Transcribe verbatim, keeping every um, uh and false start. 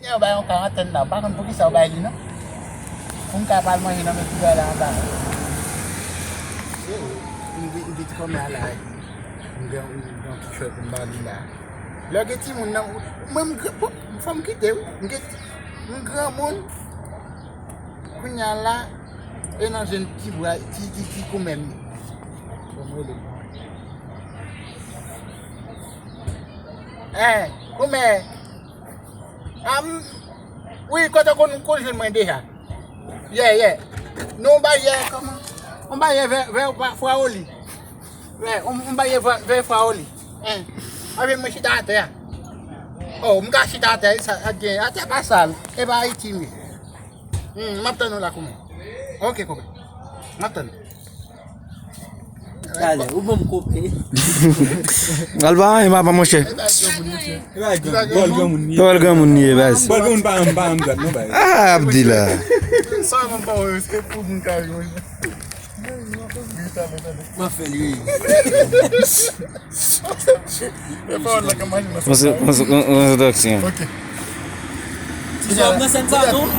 Yo bay yon karantèn la, m pa konn poukisa yo bay li non. Pou m ka pa al manje nan men ti bagay la anba. M gen ti kòmè a la. M gen yon ti chwè pou m ba li la. Lè gen timoun nan, mwen m granmoun, fò m kite wi. M gen m granmoun. Kounye a la, e nan jwenn ti bwa, ti ti ti kòmè m. Fò m rele. Hein, kòmè. Am, wi, kote konn konn jwenn mwen deja. Yeah, yeah. Nou bay yè kòman? On bay yè vè vè fwa oli. Vè, on bay yè vè fwa oli. Hein. Avè mwen chita atè a. Oh, m ka chita atè sa sa gen. Atè pa sal. E pa Ayiti m ye. Hmm, m ap tann ou la kòmè. Ok kòmè. M ap tann ou. Talè, ou ban m kope. Al pa anyen papa monchè. Bòl granmoun li ye baz. Bòl granmoun pa anm pa anm dat non baz. Ah Abdila. Sa nan pa wè se pou moun ka jwenn. Mwen fè li. E pa wè la ka mache nan Konse- konse- kon- Konsantrasyon. Ok. Ti sou ap nan sèn sa non?